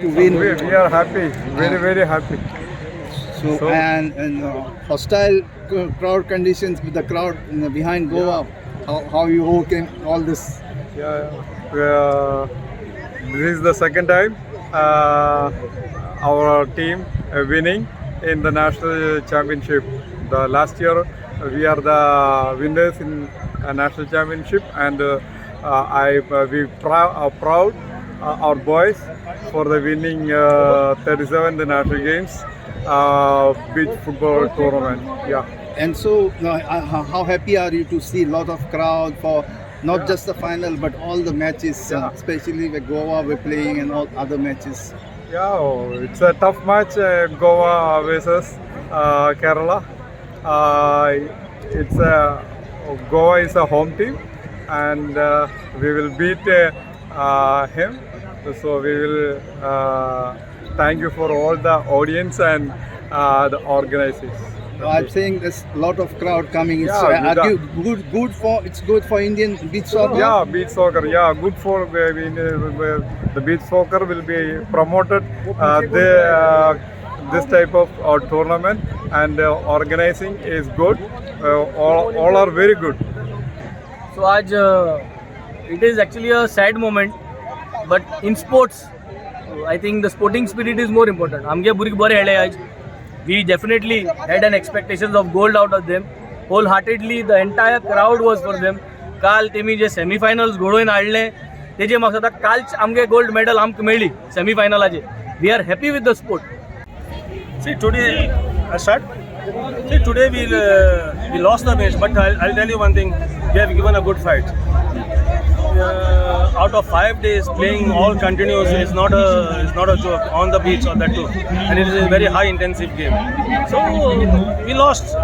To win. We are happy, very, very happy. So, and hostile crowd conditions with the crowd behind Goa. How you overcame all this? Yeah, yeah. This is the second time our team winning in the national championship. The last year we are the winners in national championship, and I we are proud our boys for the winning 37th national games beach football tournament. Yeah. And so, how happy are you to see a lot of crowd for not just the final but all the matches, especially where Goa were playing and all other matches? Yeah, oh, it's a tough match, Goa versus Kerala. It's a Goa is a home team, and we will beat him. So we will thank you for all the audience and the organizers. So I'm saying there's a lot of crowd coming. It's Yeah, with are you good for it's good for Indian beach soccer. Yeah, beach soccer. Yeah, good for the beach soccer will be promoted. This type of tournament and organizing is good. All are very good. So आज it is actually a sad moment, but in sports I think the sporting spirit is more important. आमगे भुरगे बरे खेळ्ळे आज. We definitely had an expectations of gold out of them. Wholeheartedly, the entire crowd was for them. काल तेमी जे semi-finals घडोवन हाडले तेजे म्हाका दिसता कालच आमगे गोल्ड मेडल आमकां मेळ्ळी सेमीफायनलाचे. We are happy with the sport. See, today I start. See, today we lost the match, but I'll tell you one thing: we have given a good fight. Out of 5 days playing all continuous is not a joke on the beach or that too, and it is a very high intensive game. So we lost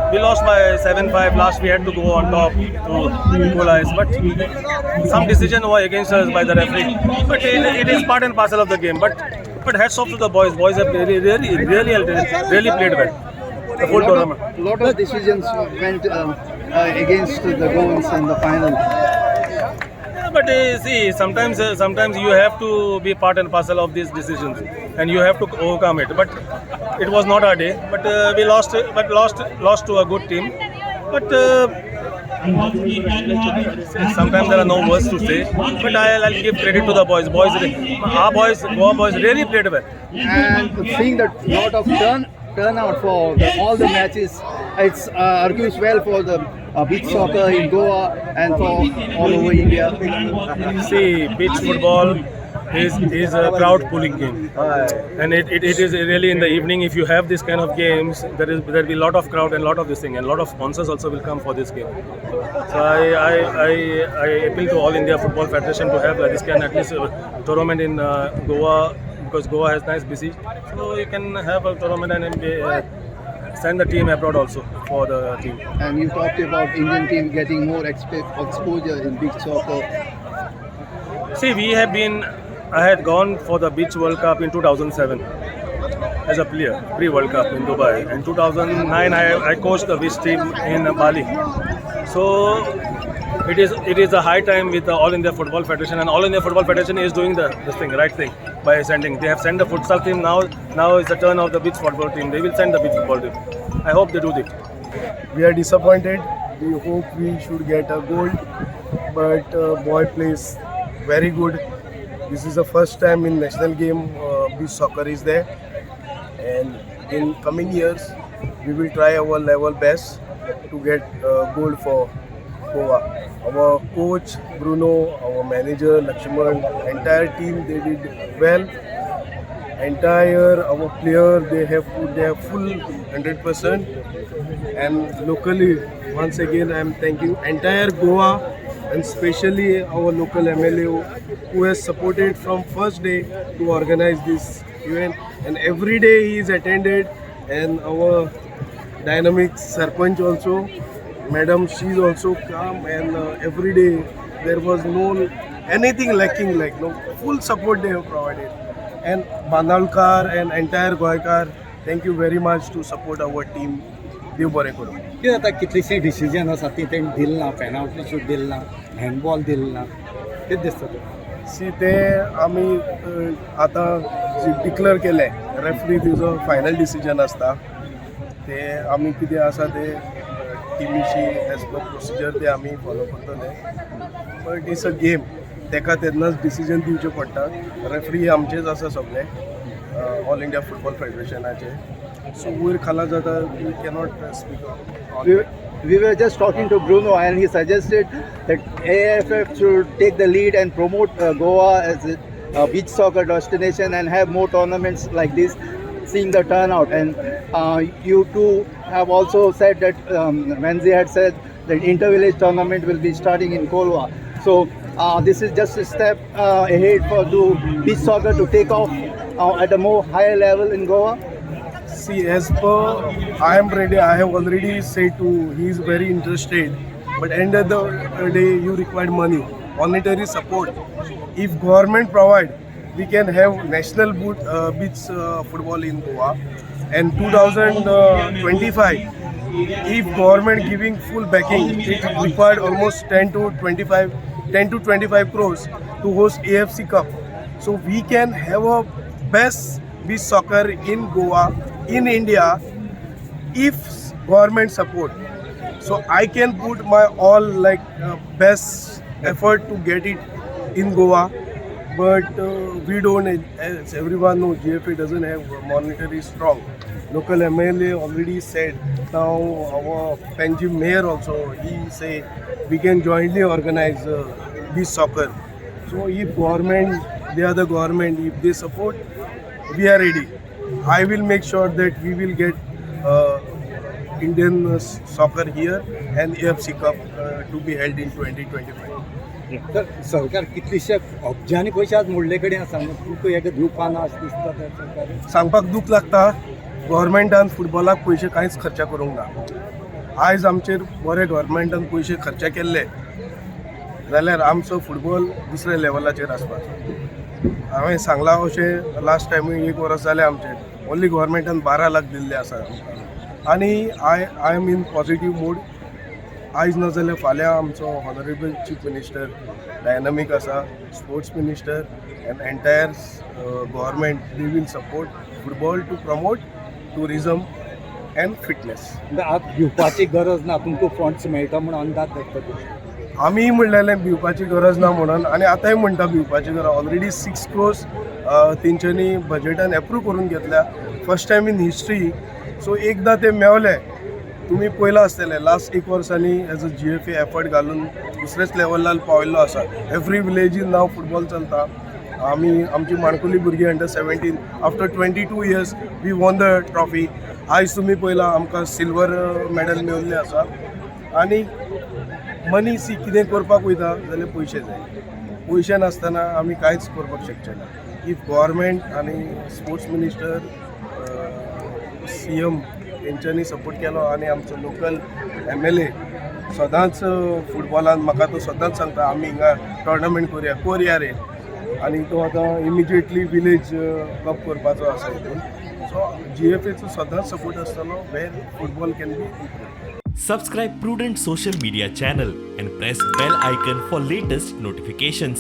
by 7-5. Last we had to go on top to equalize, but some decision were against us by the referee. But it is part and parcel of the game. But hats off to the boys. Boys have really, really, really, really played well. The full lot tournament. Lot of decisions went against the Goans in the final. Yeah, but see, sometimes you have to be part and parcel of these decisions, and you have to overcome it. But it was not our day. But we lost, but lost to a good team. But sometimes there are no words to say. But I'll give credit to the boys. Boys, our boys, Goa boys really played well. And seeing that lot of turnout for all the matches, it's argues well for the beach soccer in Goa and for all over India. See, beach football is a crowd pulling game, and it is really in the evening. If you have this kind of games, there will be a lot of crowd and lot of this thing, and lot of sponsors also will come for this game. So I appeal to All India Football Federation to have this kind at least tournament in Goa, because Goa has nice beaches. So you can have a tournament and send the team abroad also for the team. And you talked about Indian team getting more exposure in beach soccer. See, we have been. I had gone for the Beach World Cup in 2007 as a player, pre-World Cup in Dubai. In 2009, I coached the beach team in Bali. So it is a high time with the All India Football Federation, and All India Football Federation is doing the this thing right thing by sending. They have sent the futsal team now. Now is the turn of the beach football team. They will send the beach football team. I hope they do it. We are disappointed. We hope we should get a gold, but boy plays very good. This is the first time in national game beach soccer is there, and in coming years we will try our level best to get gold for Goa. Our coach Bruno, our manager Lakshman, entire team, they did well. Entire our player, they have put their full 100%, and locally once again I am thanking entire Goa and especially our local MLA who has supported from first day to organize this event, and every day he is attended, and our dynamic sarpanch also, madam, she is also calm, and every day there was no anything lacking, like no, full support they have provided. And Bandalkar and entire Goykar, thank you very much to support our team. देव बरें करूं. कितें जाता, कितलीशीं decision आसा ती तेणी दिली ना, पेनाल्टी शूट दिली ना, हँडबॉल दिली ना, कितें दिसता तुका? सी ते आमी आतां डिक्लेअर केले रेफ्री तिजो फायनल डिसिजन आसता. ते आमी कितें आसा ते टिमीशी एज पर प्रोसिजर ते आमी फॉलो करतले, बट it's a game. तेका तेन्नाच डिसिजन दिवचें पडटा. रेफ्री आमचेच आसा सगळे, ऑल इंडिया फुटबॉल फेडरेशनाचे. सो वयर खाला जाता, we cannot speak. We were just talking to Bruno, and he suggested that AIFF should take the lead and promote Goa as a beach soccer destination and have more tournaments like this, seeing the turnout. And you two have also said that Venzy had said that inter-village tournament will be starting in Colva. So this is just a step ahead for the beach soccer to take off at a more higher level in Goa. See, as per I am ready, I have already said to he is very interested. But end of the day, you require money, monetary support. If government provide, we can have national beach football in Goa. And 2025, if government giving full backing, it required almost 10 to 25 crores to host AFC Cup. So we can have a best beach soccer in Goa, in India, if government support. So I can put my all like best effort to get it in Goa, but we don't. As everyone knows, GFA doesn't have monetary strong. Local MLA already said. Now our Panjim mayor also, he say we can jointly organize beach soccer. So if government, they are the government, if they support, we are ready. I will make sure that we will get Indian soccer here and AFC Cup to be held in 2025. तर सरकार कितलीशे अब्जांनी पयशे आज मोडले कडेन आसा, तुमकां हेका दिवपा ना अशें दिसता तर सरकार? सांगपाक दूख लागता, गव्हर्मेंटान फुटबॉलाक पयशे कांयच खर्चा करूंक ना. आयज आमचेर बरे गव्हर्मेंटान पयशे खर्चा केल्ले जाल्यार आमचो फुटबॉल दुसऱ्या लेवलाचेर आसपाचो. हांवें सांगलां अशें लास्ट टायमूय, एक वर्स जालें आमचें, ओन्ली गव्हर्मेंटान 12 लाख दिल्ले आसा आनी I am in positive mood. आयज ना जाल्यार फाल्यां आमचो ऑनरेबल चीफ मिनिस्टर डायनामीक आसा, sports minister and entire government, they will support football to promote tourism and fitness. म्हणजे आज भिवपाची गरज ना, तुमकां फंड्स मेळटा म्हूण अंदाज धरता तुमी? आमी म्हणलेलें भिवपाची गरज ना म्हणून आनी आतांय म्हणटा भिवपाची गरज. ऑलरेडी 6 क्रोर्स तेंच्यांनी बजेटान एप्रूव करून घेतल्या, first time in history. So एकदां ते मेवले, तुमी पयलां आसतलें लास्ट एक वर्सांनी as a GFA effort घालून दुसऱ्याच लेवलार पाविल्लो आसा. एवरी विलेजीन नाव फुटबॉल चलता. आमी आमची माणकुली भुरगीं under 17, after 22 years we won the trophy. आयज तुमी पयलां आमकां सिल्वर मॅडल मेळिल्लें आसा. आनी मनी सी, कितें करपाक वयता जाल्यार पयशे जाय. पयशे नासतना आमी कांयच करपाक शकचे ना. If government आनी स्पोर्ट्स मिनिस्टर, सीएम तेंच्यांनी सपोर्ट केलो आनी आमचो लोकल एमएलए सदांच फुटबॉलान, म्हाका तो सदांच सांगता, आमी हिंगा टोर्नामेंट करुया, करुया रे. आनी तो आतां इमिजिएटली विलेज कप करपाचो आसा हितून. सो जीएफएचो सदांच सपोर्ट आसतलो where football can be. Subscribe Prudent Social Media channel and press bell icon for latest notifications.